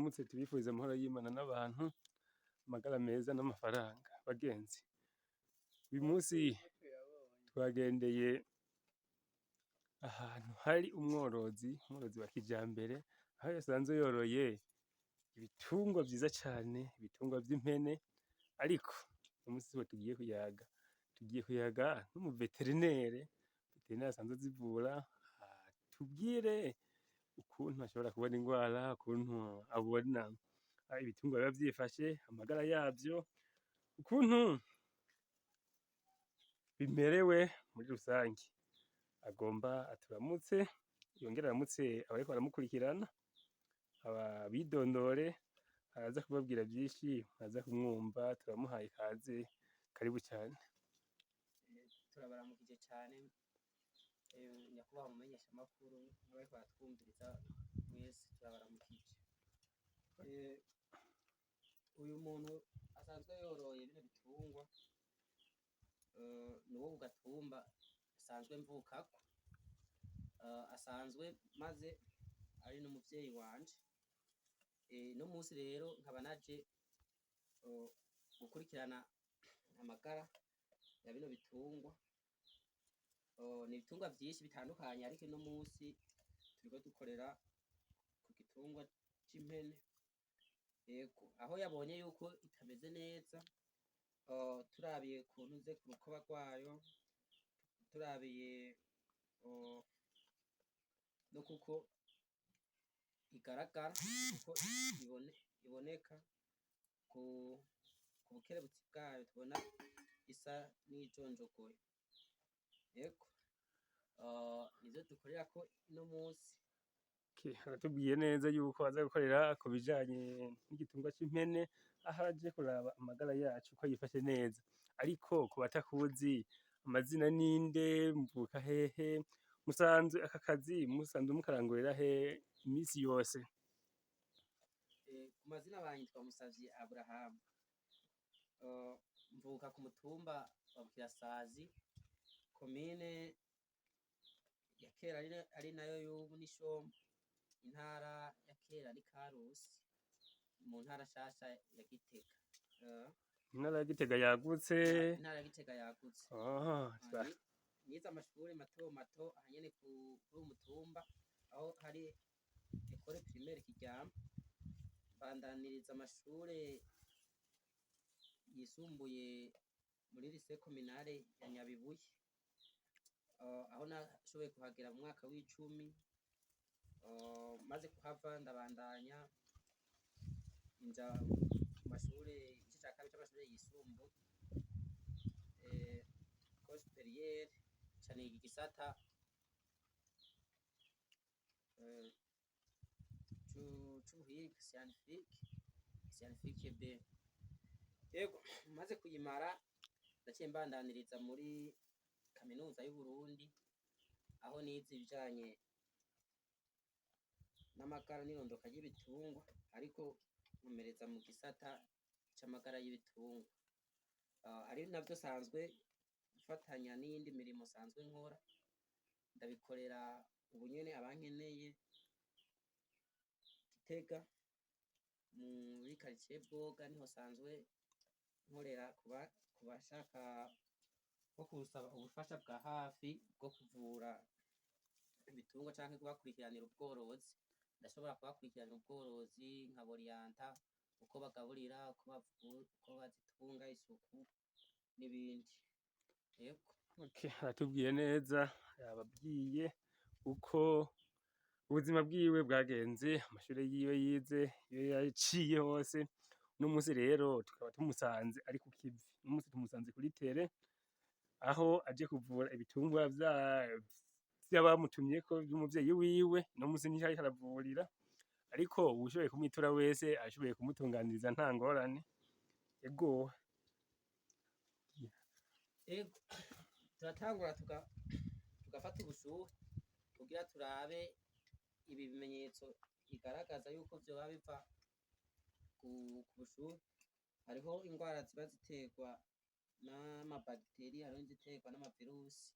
Tubaramutse, tubifurize amahoro y'Imana n'abantu, amagara meza n'amafaranga. Bagenzi, uyu munsi twagendeye ahantu hari umworozi, umworozi wa kijambere, aho yasanzwe yoroye ibitungwa vyiza cane, ibitungwa vy'impene. Ariko uyu munsi siwe tugiye kuyaga, tugiye kuyaga n'umuveterinere, veterinere asanzwe azivura, atubwire ukuntu ashobora kubona ingwara, ukuntu abona ibitungwa biba vyifashe, amagara yavyo, ukuntu bimerewe muri rusangi. Agomba aturamutse, yongere aramutse abariko baramukurikirana, abidondore, araza kubabwira vyinshi, muraza kumwumva. Turamuhaye ikaze, karibu cane. Turabaramukije cane, nyakubahwa mumenyeshamakuru n'abariko baratwumviriza mwese, turabaramukije. Uyu muntu asanzwe yoroye bino bitungwa ni uwo ku gatumba asanzwe mvukako, asanzwe maze ari n'umuvyeyi wanje. Uno musi rero nkaba naje gukurikirana amagara ya bino bitungwa. Ni ibitungwa vyinshi bitandukanye, ariko uno musi turiko dukorera ku gitungwa c'impene. Yego, aho yabonye yuko itameze neza, turabiye ku ntuze, ku rukoba rwayo, turabiye no kuko igaragara, kuko iboneka ku bukerebutsi bwayo, tubona isa n'iyijonjogoye. Yego, nivyo dukorerako uno musi. Okay, aratubwiye neza yuko aza gukorera ku bijanye n'igitungwa c'impene, aho aje kuraba amagara yaco ko yifashe neza. Ariko ku batakuzi, amazina ninde, muvuka hehe, musanzwe aka kazi musanzwe mukarangurira he imisi yose? Ku mazina banyitwa Musavyi Aburahamu. Mvuka ku mutumba wa Bukirasazi, komine ya kera ari nayo y'ubu n'Ishombo, intara ya kera ni Karusi, mu ntara nshasha ya Gitega. Intara ya Gitega yagutse. Intara ya Gitega yagutse. Nize amashure mato mato aha nyene kuri uwu mutumba, aho hari école primaire Kiryama, mbandaniriza amashure yisumbuye muri lycée communale ya Nyabibuye, aho nashoboye kuhagera mu mwaka w'icumi. Maze kuhava ndabandanya nja mu mashure, igice ca kabiri c'amashure yisumbuye, école supérieure, nca niga igisata c'ubuhinga, scientifique B. Yego, maze kuyimara ndaciye mbandaniriza muri kaminuza y'Uburundi, aho nize ibijanye n'amagara n'irondoka ry'ibitungwa, ariko nkomereza mu gisata c'amagara y'ibitungwa, ari navyo sanzwe mfatanya n'iyindi mirimo sanzwe nkora. Ndabikorera ubu nyene abankeneye Gitega muri quartier Boga, niho sanzwe nkorera ku bashaka nko kusaba ubufasha bwa hafi bwo kuvura ibitungwa canke kubakurikiranira ubworozi. Ndashobora kubakurikiranira ubworozi, nkaboriyanta uko bagaburira, uko bazitunga, isuku n'ibindi. Yego. Okay, aratubwiye neza, yababwiye uko ubuzima bwiwe bwagenze, amashure yiwe yize, iyo yaciye hose. Uno musi rero tukaba tumusanze ari ku kivi. Uno musi tumusanze kuri terrain, aho aje kuvura ibitungwa vy'abamutumyeko, vy'umuvyeyi wiwe. Uno musi niho ariko aravurira, ariko uwushoboye kumwitura wese ashoboye kumutunganiriza, nta ngorane. Ego. Ego, turatangura tugafata ubushuhe kugira turabe ibi bimenyetso bigaragaza yuko vyoba biva ku bushuhe. Hariho ingwara ziba ziterwa n'amabagiteri, hariho iziterwa n'amavirusi.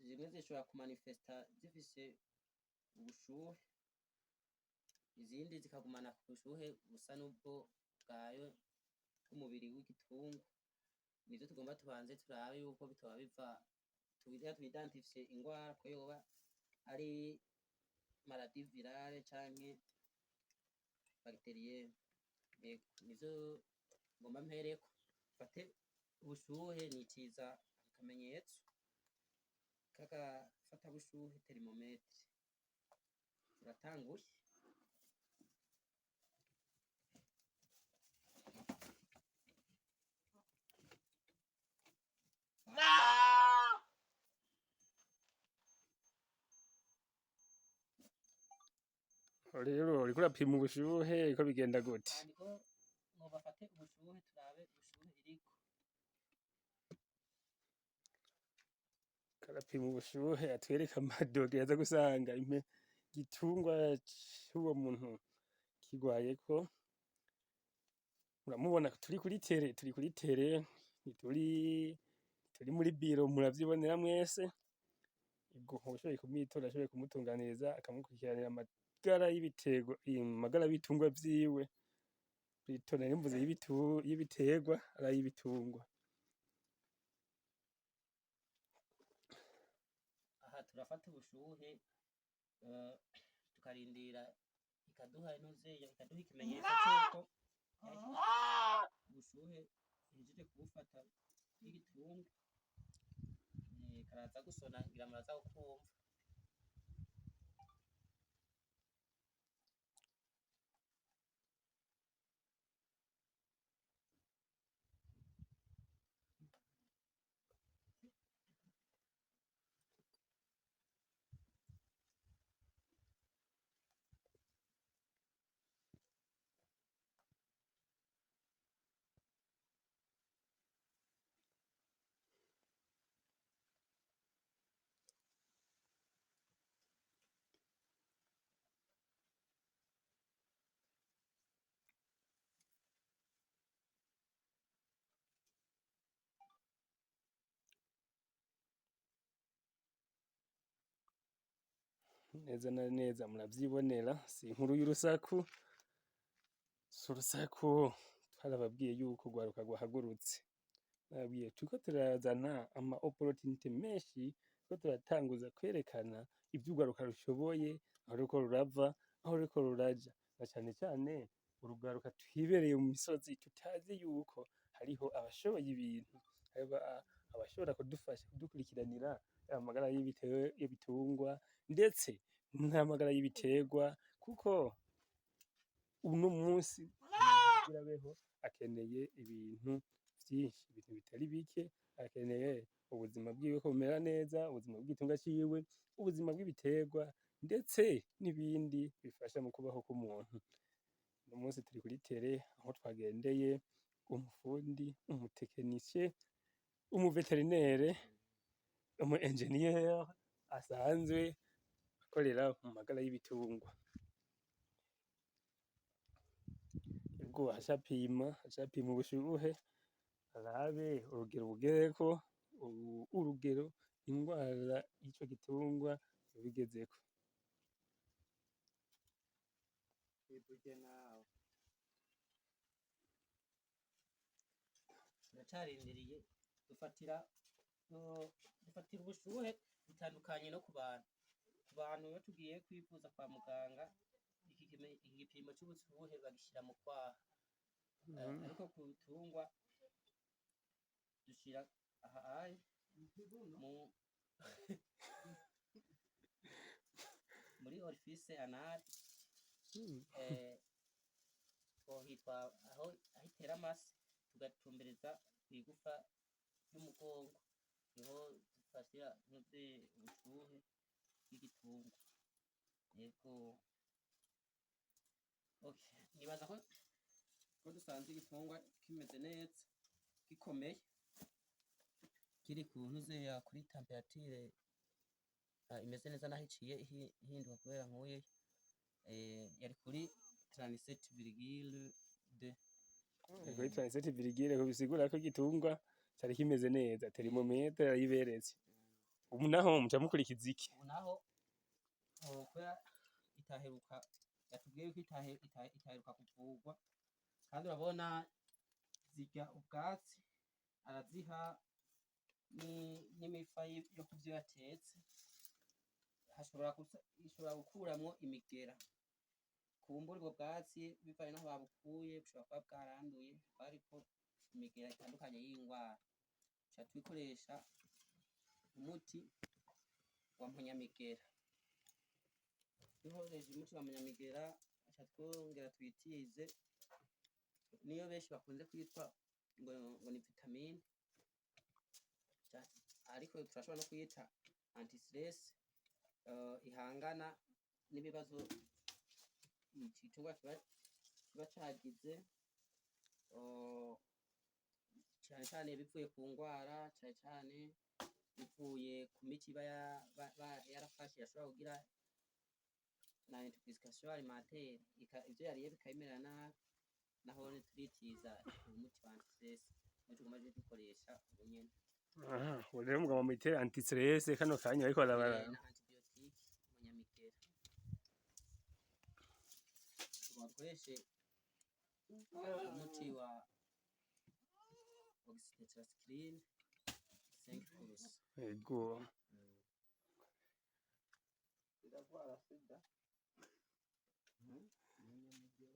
Zimwe zishobora kumanifesta zifise ubushuhe. Izindi zikagumana ku bushuhe busa n'ubwo bwayo bw'umubiri w'igitungwa. Nivyo tugomba tubanze turabe yuko bitoba biva, tugira twidantifiye ingwara ko yoba ari maladie virale canke bacterienne. Yego, nivyo ngomba mpereko. Mfate ubushuhe niciza akamenyetso k'agafatabushuhe, thermomètre. Turatanguye. Rero uriko urapima ubushuhe, ko bigenda gute? Handiko ngo bafate ubushuhe, turabe ubushuhe iriko. Karapima ubushuhe atwereka amadogere aza gusanga igitungwa c'uwo muntu kirwayeko. Muramubona turi kuri terrain, turi kuri terrain, ntituri turi muri bureau, muravyibonera mwese. Ubwo uwushoboye kumwitura ashoboye kumutunganiriza akamukurikiranira amagara y'ibiterwa, amagara y'ibitungwa vyiwe. Nari mvuze y'ibiterwa ari ay'ibitungwa. Aha turafata ubushuhe, tukarindira ikaduha intuzeya, ikaduha ikimenyetso c'uko ubushuhe ihejeje kubufata bw'igitungwa. Karaza gusona, ngira muraza kukumva. Neza na neza muravyibonera, si inkuru y'urusaku, si urusaku. Twarababwiye yuko urwaruka rwahagurutse. Narababwiye turiko turazana ama opportunité menshi, turiko turatanguza kwerekana ivyo urwaruka rushoboye, aho ruriko rurava, aho ruriko ruraja, na cane cane urwaruka twibereye mu misozi tutazi yuko hariho abashoboye ibintu, abashobora kudufasha kudukurikiranira amagara y'ibitungwa ndetse n'amagara y'ibiterwa, kuko uno munsi umuntu kugira abeho akeneye ibintu vyinshi, ibintu bitari bike. Akeneye ubuzima bwiwe ko bumera neza, ubuzima bw'igitungwa ciwe, ubuzima bw'ibiterwa ndetse n'ibindi bifasha mu kubaho k'umuntu. Uno munsi turi kuri terrain aho twagendeye umufundi, umutekinisiye, umuveterinere, umu ingénieur asanzwe akorera mu magara y'ibitungwa. Ubwo acapima ubushuhe arabe urugero bugezeko, urugero ingwara y'ico gitungwa yoba igezeko. Iburye nawe turacarindiriye. Dufatira ubushuhe bitandukanye no ku bantu. Ku bantu iyo tugiye kwivuza kwa muganga, iki gipimo c'ubushuhe bagishira mu kwaha. Ariko ku bitungwa dushira aha ayi mu muri orifice anal, twohitwa aho itera amase, tugatumbereza kw'igufa ry'umugongo, niho dufatira ntuze ubushuhe bw'igitungwa. Yego, okay, nibaza ko dusanze igitungwa kimeze neza, gikomeye, kiri ku ntuze ya kuri température imeze neza, naho iciye ihinduka kubera nkuye yari kuri 37,2. Kuri 37 virgule, bisigura ko igitungwa cari kimeze neza, thermomètre yarayiberetse. Ubu naho muca mukurikiza iki? Ubu naho, kubera itaheruka. Yatubwiye yuko itaheruka kuvurwa, kandi urabona zirya ubwatsi, araziha n'imifa yo kuvyo yatetse. Hashobora ishobora gukuramwo imigera kumbura ubwo bwatsi, bivanye n'aho babukuye, bushobora kuba bwaranduye bariko imigera itandukanye y'ingwara. Tuca tubikoresha umuti wa mpunyamigera. Dukoresheje umuti wa munyamigera, aca twongera twitize niyo benshi bakunze kwitwa ngo ni vitamine, ariko turashobora no kuyita anti-stress, ihangana n'ibibazo igitungwa kiba cagize, cane cane bivuye ku ngwara, cane cane bivuye ku miti iba yarafashe, yashobora kugira na intoxication alimentaire, ivyo yariye bikayimera nabi. Nahone turitiza umuti wa anti-stress, niwo tuguma dukoresha ubu nyene. Aha, ubu rero mugomba muyitere anti-stress kano kanya bariko barabara. Na antibiotique munyamigera. Tugomba dukoreshe umuti wa oxytetracycline 5%. Yego. Iragwara sida. Munyamigera.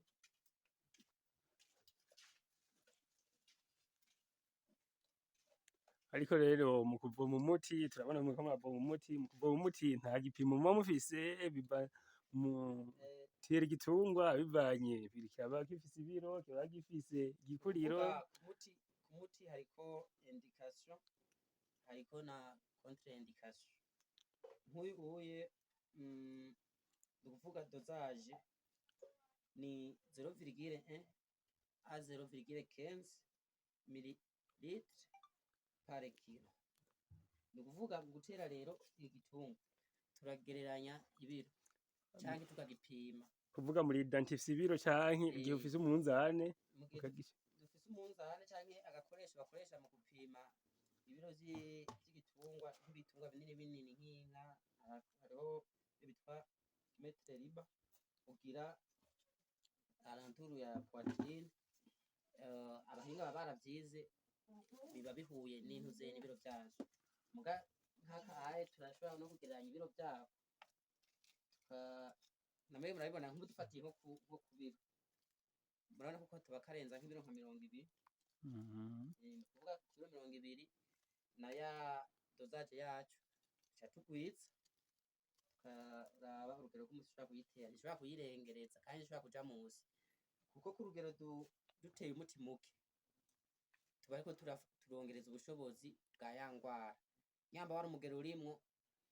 Ariko rero mu kuvoma umuti, turabona muriko muravoma umuti, mu kuvoma umuti nta gipimo muba mufise, biva mu tera igitungwa bivanye, kikaba gifise ibiro, kiba gifise igikuriro. Kuvuga ku muti hariko indication, hariko na contre indication. Nk'uyu uye, ni ukuvuga dosage ni 0,1 à 0,15 millilitre par kilo. Ni ukuvuga mu gutera rero igitungwa turagereranya ibiro canke tukagipima. Kuvuga muri identify ibiro canke igihe ufise umunzane Mu gihe dufise umunzane canke agakoresho bakoresha mu gupima ibiro vy'igitungwa, nk'ibitungwa binini binini nk'inka, hariho ivyo bitwa mètre ruban, ugira alentour ya poitrine. Abahinga baba baravyize, biba bihuye n'intuze n'ibiro vyavyo. Muga nk'aka aye turashobora no kugereranya ibiro vyako, namwe murabibona, nk'ubu dufatiye nko ku biro, murabona ko tuba karenza nk'ibiro nka 20. Ni ukuvuga ku biro 20 na ya dosage yacu, tuca tugwiza, tukaraba urugero rw'umuti ushobora kuyitera. Ntishobora kuyirengereza kandi ntishobora kuja musi, kuko ku rugero duteye umuti muke, tuba ariko turongereza ubushobozi bwa ya ngwara. Nyamba wari umugero urimwo,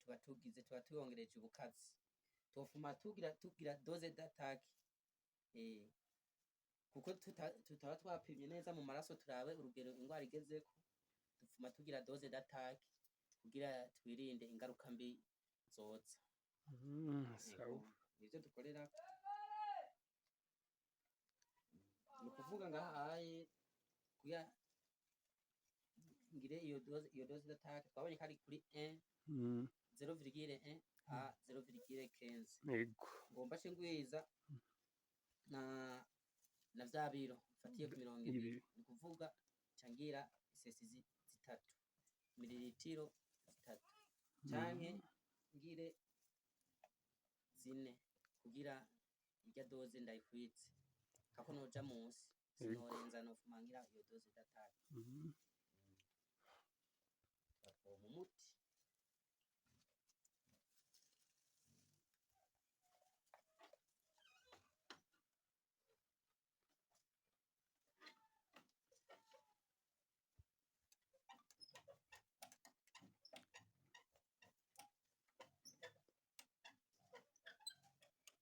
tuba tuwongereje ubukazi, tofuma tugira dose d'attaque, kuko tutaba twapimye neza mu maraso turabe urugero ingwara igezeko. Dupfuma tugira dose d'attaque kugira twirinde ingaruka mbi zoza. Sawa. Nivyo dukorera. Ni ukuvuga ngahaye kugira ngire iyo dose d'attaque, twabonye ko ari kuri 1 0,1 à 0,15. Ngomba ce ngwiza na vya biro mfatiye ku 20. Ibiri. Ni ukuvuga ca ngira isesi zitatu, mililitiro 3, canke ngire 4 kugira irya dose ndayikwize, kako noja musi sinorenza, nofuma ngira iyo dose d'attaque. Bapompa umuti.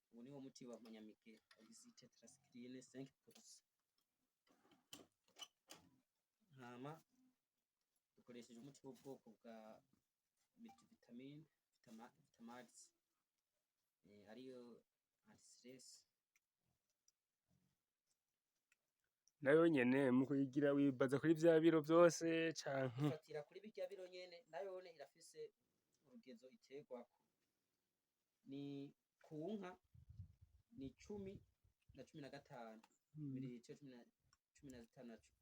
Ubu niwo muti wa munyamigera, oxytetracycline 5%. Hama dukoresheje umuti w'ubwoko bwa multivitamine Vitamax, ariyo anti-stress. Nayo nyene mu kuyigira wibaza kuri vya biro vyose canke? Dufatira kuri birya biro nyene. Nayone irafise urugezo iterwako, ni ku nka. Ni 10 na 15, mililitiro 15 na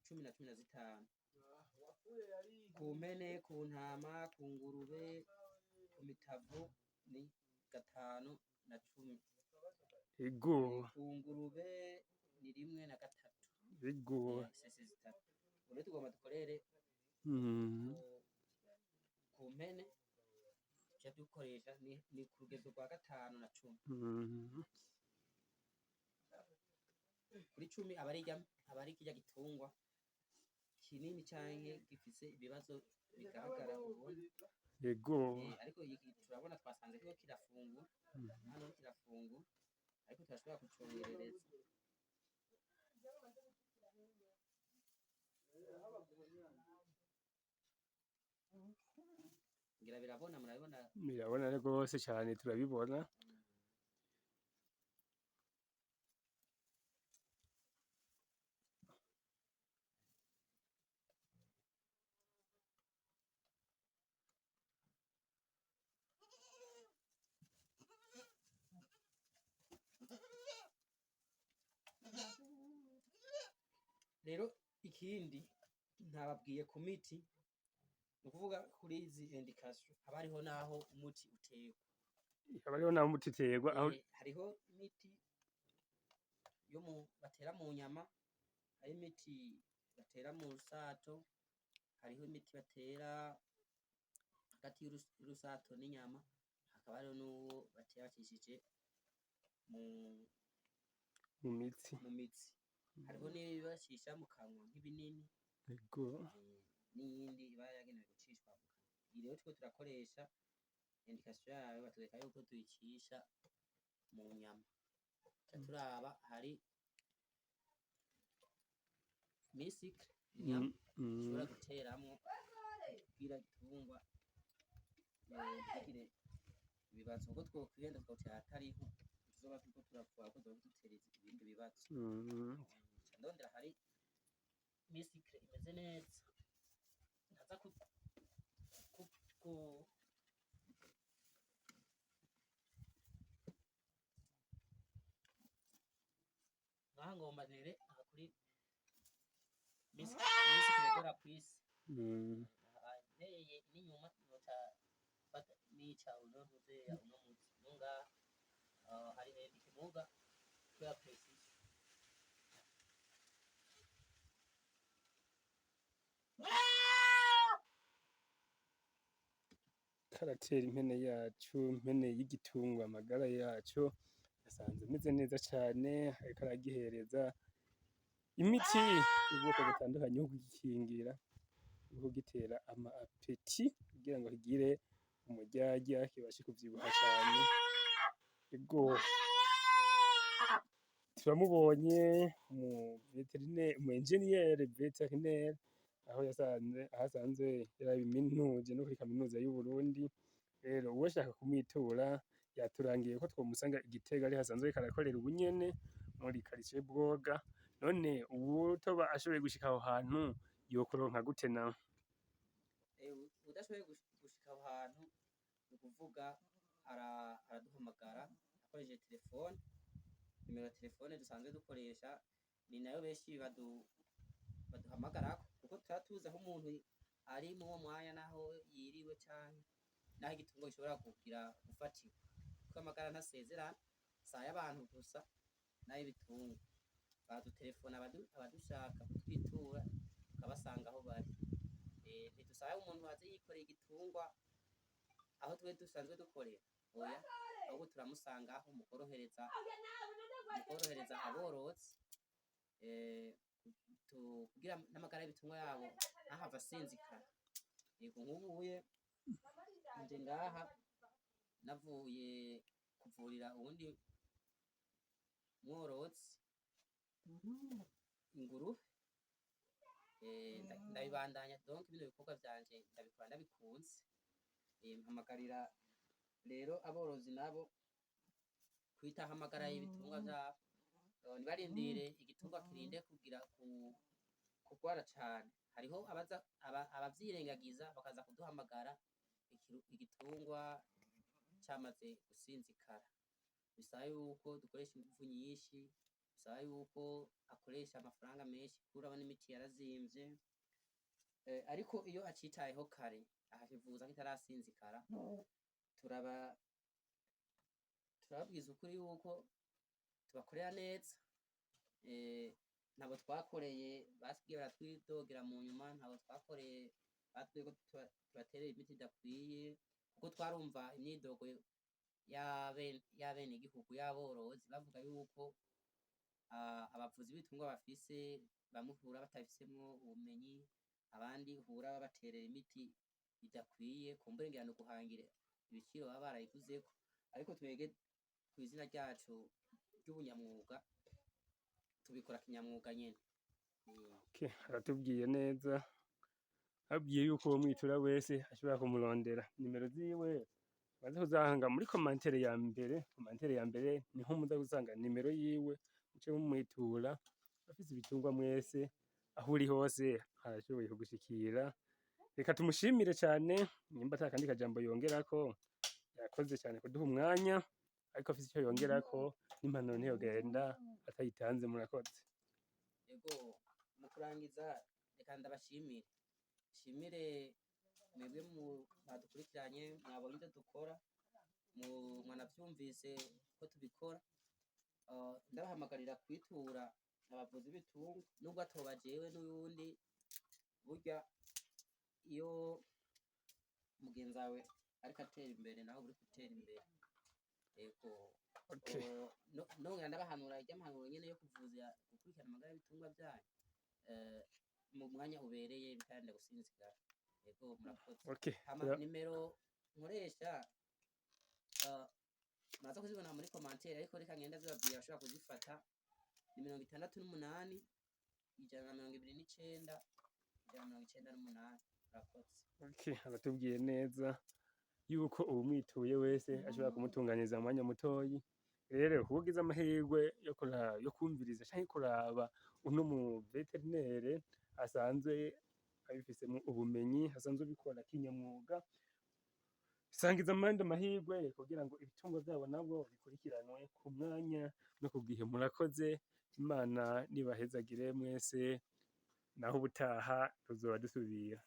10 na 15, ku mpene, ku ntama, ku ngurube, ku mitavu ni 5 na 10. Ku ngurube ni 1 na 3. Cc 3. Ubu rero tugomba dukorere ku mpene, tuca dukoresha ni ku rugezo rwa 5 na 10. Kuri 10 aba ari kirya gitungwa kinini canke gifise ibibazo bigaragara ubona. Ariko iki turabona twasanze kiriko kirafungura, hano kirafungura, ariko turashobora kucongerereza. Ngira birabona, murabibona. Birabona rwose cane, turabibona. Rero ikindi ntababwiye ku miti, ni ukuvuga kuri izi indication haba hariho n'aho umuti uterwa. Haba hariho naho umuti uterwa aho. Hariho imiti yo mu batera mu nyama, hari imiti batera mu rusato, hariho imiti batera hagati y'urusato n'inyama, hakaba hariho n'uwo batera bacishije mu mu mitsi. Mu mitsi. Hariho n'ibibacisha mu kanwa nk'ibinini, n'iyindi iba yagenewe gucishwa mu kanwa. Iyi rero turiko turakoresha indication yayo batwereka yuko tuyicisha mu nyama. Tuca turaba hari muscle, inyama ushobora guteramwo kugira igitungwa ntigire ibibazo, kuko twokwihenda tukawutera ahatariho, tuzoba turiko turapfa kuko tuzoba dutera ibindi bibazo. Nca ndondera hari muscle imeze neza, ntaza ku ngaha ngomba ntere aha kuri muscle de la cuisse. Nteye n'inyuma noca mfata nica uno ntuzeya uno mutsi no ngaha, hari ikimuga kubera precision. Karatera impene yacu, impene y'igitungwa amagara yacu, yasanze imeze neza cane, ariko aragihereza imiti y'ubwoko butandukanye yo kugikingira, no kugitera ama appétit kugira ngo kigire umuryarya, kibashe kuvyibuha cane. Ego, turamubonye umu vétérinaire, umu ingénieur vétérinaire, aho yasanze, aho asanzwe yarabiminuje no kuri kaminuza y'Uburundi. Rero uwoshaka kumwitura yaturangiye ko twomusanga i Gitega, ariho asanzwe ariko arakorera ubu nyene muri quartier Bwoga. None uwutoba ashoboye gushika aho hantu yokuronka gute nawe? Udashoboye gushika aho hantu, ni ukuvuga araduhamagara akoresheje telefone. Nimero ya telefone dusanzwe dukoresha ni nayo benshi baduhamagarako, kuko tuba tuzi aho umuntu ari muri uwo mwanya, naho yiriwe canke naho igitungwa gishobora kugira gufatirwa, kuko amagara ntasezerana, si ay'abantu gusa n'ay'ibitungwa. Badutelefona abadushaka kutwitura, tukabasanga aho bari. Ntidusaba umuntu aze yikoreye igitungwa aho twe dusanzwe dukorera, oya, ahubwo turamusanga aho mu korohereza aborozi, kugira n'amagara y'ibitungwa yabo ntahave asinzikara. Yego, nk'ubuye nje ngaha navuye kuvurira uwundi mworozi ingurube, ndabibandanya. Donc bino bikorwa vyanje ndabikora ndabikunze. Mpamagarira rero aborozi nabo kwitaho amagara y'ibitungwa vyabo. Ntibarindire igitungwa kirinde kugira kugwara cane. Hariho abaza abavyirengagiza bakaza kuduhamagara igitungwa camaze gusinzikara. Bisaba yuko dukoresha ingufu nyinshi, bisaba yuko akoresha amafaranga menshi kuko urabona imiti yarazimvye. Ariko iyo acitayeho kare akakivuza kitarasinzikara, turababwiza ukuri yuko tubakorera neza. Ntabo twakoreye basigaye baratwidogera mu nyuma, ntabo twakoreye batubwiye ko tubaterera imiti idakwiye, kuko twarumva imyidogo y'abenegihugu, y'aborozi, bavuga yuko abavuzi b'ibitungwa bafise bamwe uhura batabifisemwo ubumenyi, abandi uhura babaterera imiti idakwiye, kumbure ngira ni uguhangira ibiciro baba barayiguzeko. Ariko twebwe kw'izina ryacu ry'ubunyamwuga tubikora kinyamwuga nyene. Okay, aratubwiye neza, abwiye yuko uwo mwitura wese ashobora kumurondera. Nimero ziwe baze kuzahanga muri commentaire ya mbere, commentaire ya mbere niho muza gusanga nimero yiwe, muce mumwitura. Afise ibitungwa mwese, aho uri hose arashoboye kugushikira. Reka tumushimire cane, nimba ata kandi kajambo yongerako, yakoze cane kuduha umwanya, ariko afise ico yongerako n'impanuro ntiyogenda atayitanze. Murakoze. Ego, mu kurangiza reka ndabashimire, nshimire mwebwe mwadukurikiranye, mwabonye ivyo dukora, mwanavyumvise ko tubikora. Ndabahamagarira kwitura abavuzi b'ibitungwa, nubwo atoba jewe n'uyundi. Burya iyo mugenzi wawe ariko atera imbere, nawe uriko utera imbere. Ego. Okay. Nongera ndabahanura irya mpanuro nyene yo kuvuza, gukurikirana amagara y'ibitungwa vyanyu mu mwanya ubereye, bitarinda gusinzikara. Ego, murakoze. Okay. Hama nimero nkoresha muraza kuzibona muri commentaire, ariko reka ngenda zibabwira bashobora kuzifata: ni 68 129 198. Murakoze. Okay, aratubwiye neza yuko uwumwituye wese ashobora kumutunganiriza mu mwanya mutoyi. Rero uwugize amahirwe yo kumviriza canke kuraba uno mu vétérinaire asanzwe abifisemwo ubumenyi, asanzwe abikora kinyamwuga, sangiza amandi amahirwe kugira ngo ibitungwa vyabo nabwo bikurikiranwe ku mwanya no ku gihe. Murakoze, Imana nibahezagire mwese, naho ubutaha tuzoba dusubira.